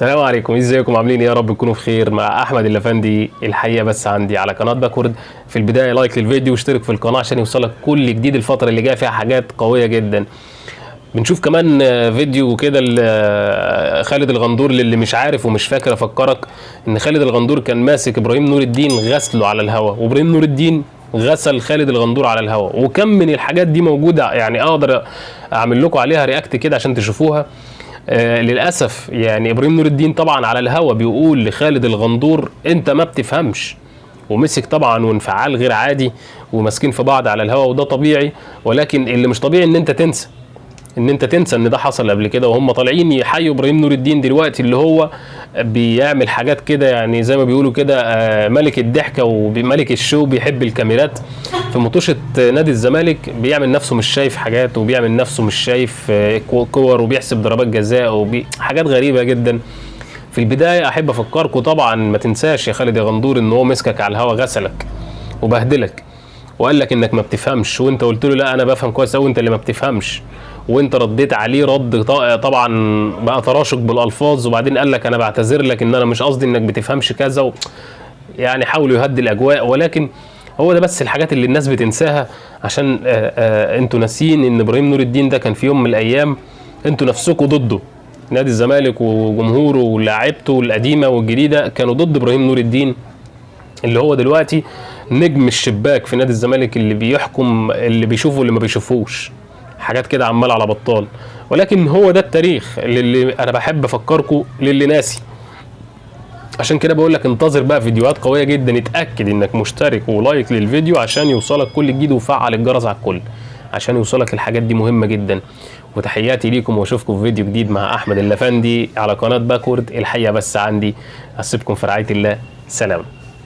السلام عليكم، ازيكم؟ عاملين ايه؟ يا رب تكونوا بخير. مع احمد الافندي الحقيقة بس عندي على قناة باكورد. في البداية like للفيديو واشترك في القناة عشان يوصلك كل جديد. الفترة اللي جاية فيها حاجات قوية جدا. بنشوف كمان فيديو كده خالد الغندور. للي مش عارف ومش فاكر افكرك ان خالد الغندور كان ماسك ابراهيم نور الدين غسله على الهوا، وابراهيم نور الدين غسل خالد الغندور على الهوا. وكم من الحاجات دي موجودة، يعني اقدر اعمل لكم عليها react كده عشان تشوفوها. للاسف يعني ابراهيم نور الدين طبعا على الهوا بيقول لخالد الغندور انت ما بتفهمش، ومسك طبعا وانفعال غير عادي وماسكين في بعض على الهوا، وده طبيعي. ولكن اللي مش طبيعي ان انت تنسى، ان انت تنسى ان ده حصل قبل كده. وهم طالعين يحيوا ابراهيم نور الدين دلوقتي اللي هو بيعمل حاجات كده، يعني زي ما بيقولوا كده ملك الضحكة وملك ال show، بيحب الكاميرات. في مطوشه نادي الزمالك بيعمل نفسه مش شايف حاجات، وبيعمل نفسه مش شايف كور، وبيحسب ضربات جزاء حاجات غريبة جدا. في البداية احب افكركم طبعا، ما تنساش يا خالد يا غندور ان هو مسكك على الهوا غسلك وبهدلك وقال لك انك ما بتفهمش، وانت قلت له لا انا بفهم كويس قوي، انت اللي ما بتفهمش. وانت رديت عليه رد طبعا بقى تراشق بالالفاظ، وبعدين قال لك انا بعتذر لك ان انا مش قصدي انك بتفهمش كذا يعني حاولوا يهدي الاجواء. ولكن هو ده بس الحاجات اللي الناس بتنساها، عشان انتوا ناسيين ان ابراهيم نور الدين ده كان في يوم من الايام انتوا نفسكم ضده. نادي الزمالك وجمهوره ولاعيبته القديمة والجديده كانوا ضد ابراهيم نور الدين اللي هو دلوقتي نجم الشباك في نادي الزمالك، اللي بيحكم اللي بيشوفه واللي ما بيشوفوش، حاجات كده عمال على بطال. ولكن هو ده التاريخ اللي انا بحب افكركم للي ناسي. عشان كده بقول لك انتظر بقى فيديوهات قوية جدا. اتاكد انك مشترك و like للفيديو عشان يوصلك كل جديد، وفعل الجرس على الكل عشان يوصلك الحاجات دي، مهمة جدا. وتحياتي ليكم، واشوفكم في فيديو جديد مع احمد الافندي على قناة باكورد. الحقيقة بس عندي، اسيبكم في رعاية الله. سلام.